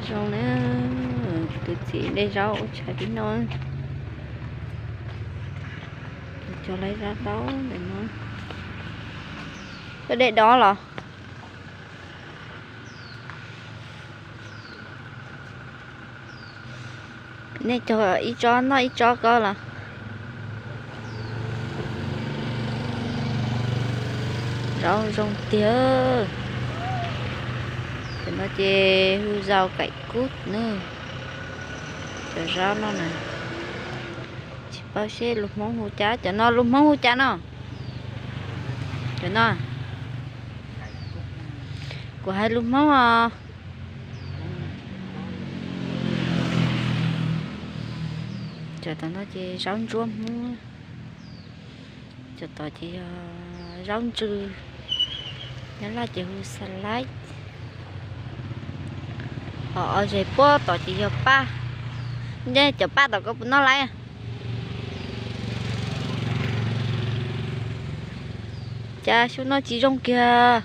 Zoo na, tus txiv de zaub ua tshais peb noj. Cov lawv zaub taub ntawm no. Koj de dob los? Nej cog ib tsob noj ib tsob koj los? Zaub zoo tiag. Cov no ces hu zau kaim kub na. Cov zaub no na, tsis paub seb lus Hmoob hu cas. Cov no lus Hmoob hu cas no? Cov no, kuv hais lus Hmoob os. Cov tom no ces zaub ntsuab Hmoob. Cov tom ces yog zaub ntsws, nyob Laj ces hu xas laib. Ho zes puab tom ces yog paj. Cov paj tom koj puas noj laib? Cas xyoo no tsis zoo kiag?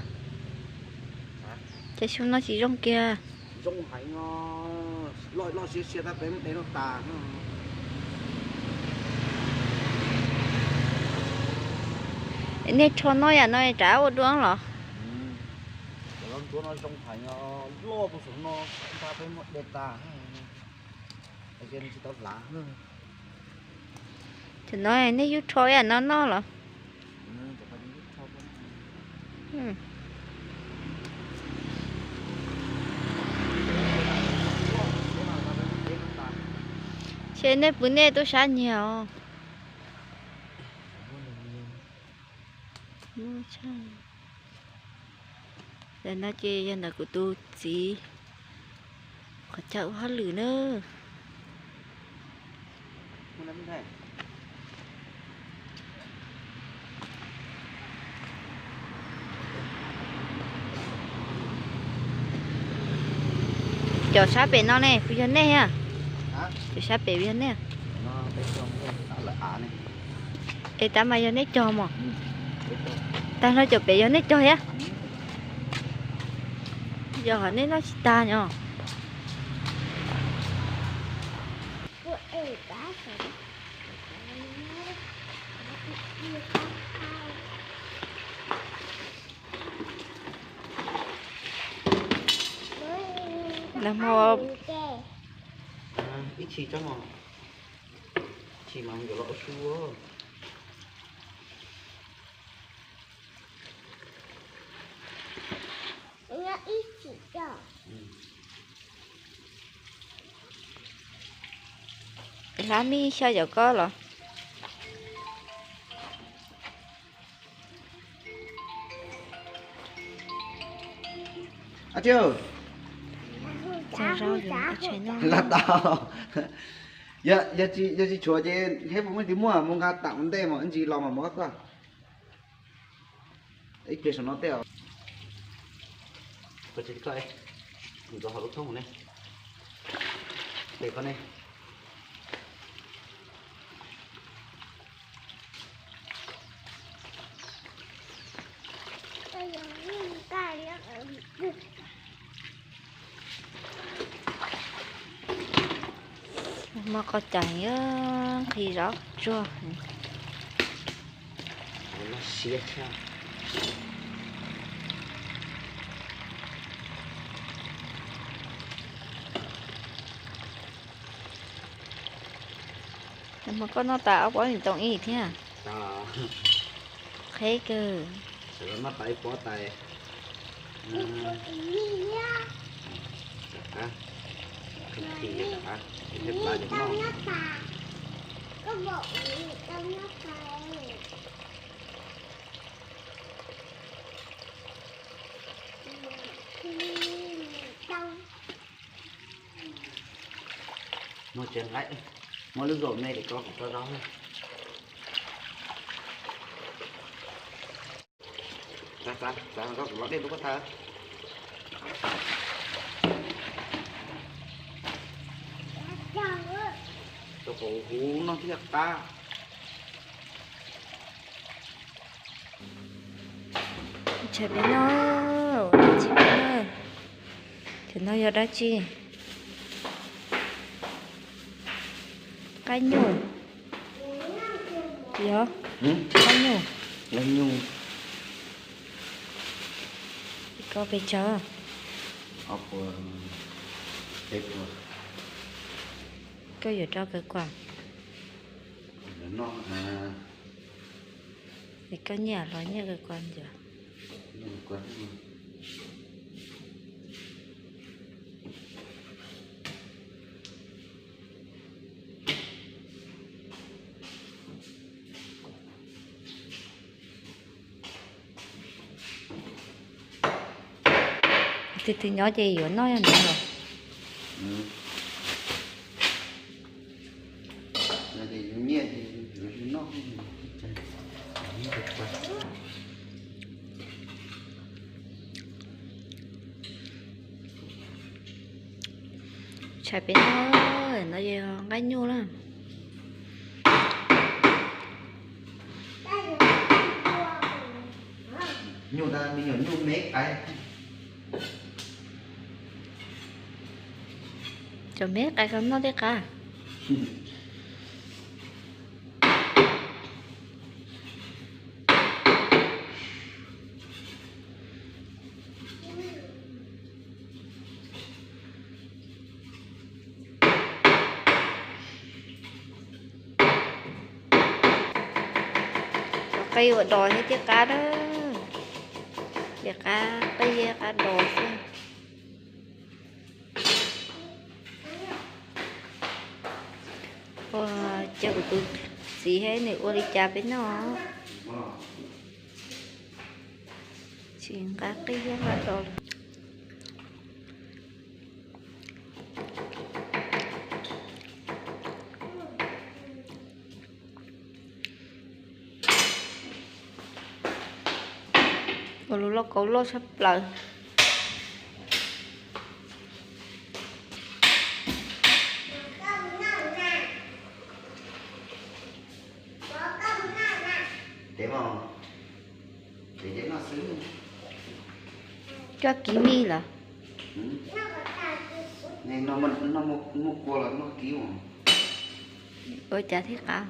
Cas xyoo no tsis zoo kiag? Nej rho noj yam no rov ua dua los? Cov no nej yub rho yam no noj los? Ces nej pw nej tub sab nyiag os. Ntawm no ces yog ntawm kuv tus txiv qhov chaw ua hauj lwm na. Cov sab pem no ne puas yog nej a? Cov sab pem puas yog nej? Es tab mas yog nej cog mos? Tag nrho cov pem yog nej cog thiab? Yog nej noj tsis tag no. Ib tshis tsob mos, tshis mas yuav los ua su. Hlab mij xya yom koj los? Laj tau. Yog tsis tshuav ces heb puas muaj tis muaj mus nqa tam ntej mas ib ntsis los mas muab koj. Ib pliag saum no tej os. Koj tsis koj ntxuav hauv lub thoob ne. Tes koj ne. Muaj qos cai, nqhis zov tsuag. Mas koj noj tas ob pob ntoo ib thiab? Qheb kawg. Muaj tsev nqaij, muaj lub zaum me ces koj kom tso zaub. Txav, txav, txav, koj los dej rau koj tag. Rau qhov huv no thiaj qab. Tshais peb noj, dab tsi peb noj? Cov no yog dab tsi? Qaib nyuj. Yog, qaib nyuj. Qaib nyuj. Koj pes tsawg? Ob puas, peb puas. Koj yuav rau kawg kuas? Es koj nyiaj los nyiaj kawg kuas ntawd. Tus twg nyob ces yuav noj yog ntawd los? Tshais peb noj, no yog nqaij nyuj na. Nyuj, me nyuam nyuj me qais. Cov me qais ko noj thiaj qab. Cov qe uas dos thiab thiaj qab na. Ces qab qe thiab qab dos xwb. Ua cas kuv tus txiv thiab nws ua li cas peb noj? Tsis nqa qe thiab qab dos. Ua lub lauj kaub loj tshaj plaws. Koj kib mij lawm? Muaj kua los noj kib. Ua cas thiaj qab?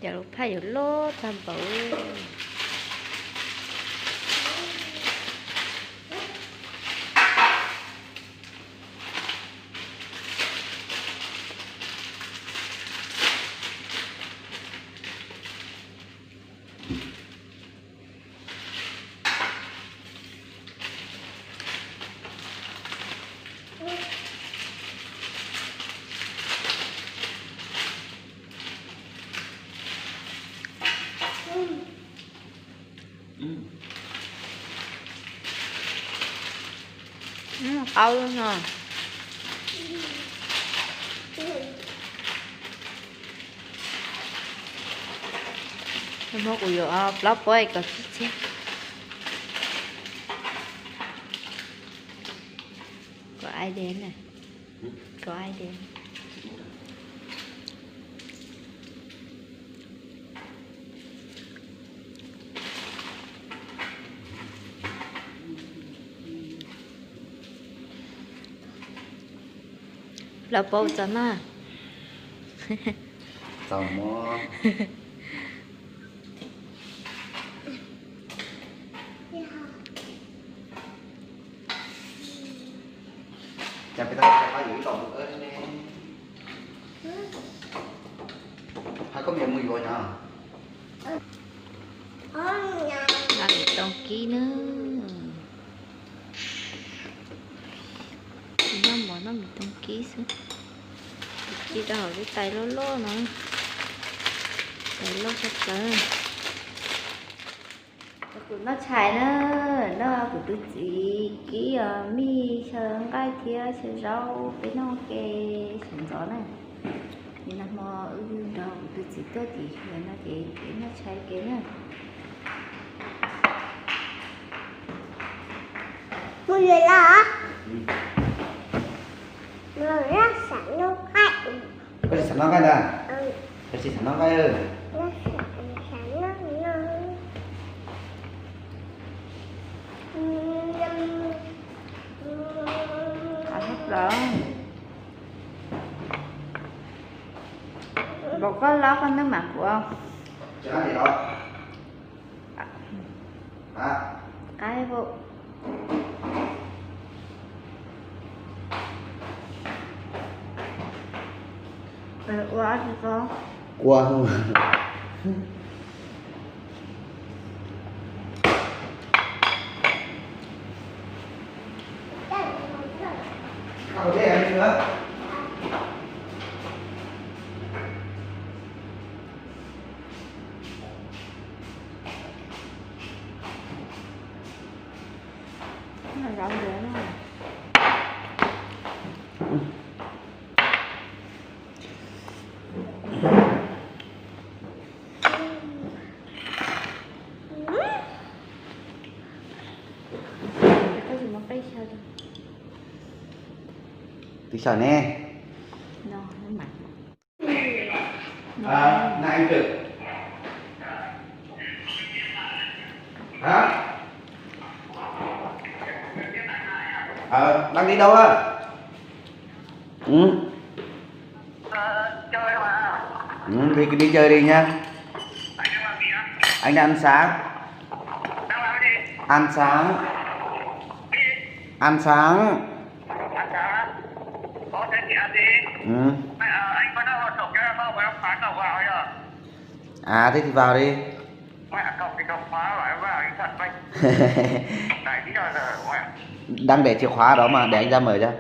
Cov lub phaj yuav loj tag npaum. Qaub no. Muab kuv yuav plaub puab kom tsib txhiab. Kom ai de na. Kom ai de. Plaub puab txog na. Txaus mob. Cas peb tab tom yuav ib los mus ne. Hab koj me mus yuav no. Noj me tooj kib na. Noj mov noj me tooj kib xwb. Kib rau hauv lub tais loj loj no. Tais loj tshaj plaws. Kuv noj tshais na, noj kuv tus txiv kib mij xyaw nqaij thiab xyaw zaub peb noj ke sawv ntxov na. Nim no hmo wb nrog kuv tus txiv tuaj tim no ces noj tshais ke na. Mus yuav los. Koj tsis xav noj nqaij na? Koj tsis xav noj nqaij? Bos koj loj koj ntawd mas kuv. Qab. Ua tsis tau. Ua. Twb xyaw ne. Đang đi đâu á? Thì cứ đi chơi đi nha. Anh đang ăn sáng. Ăn sáng. Ăn sáng. Ừ. À, thế thì vào đi. Đang để chìa khóa đó mà, để anh ra mở cho.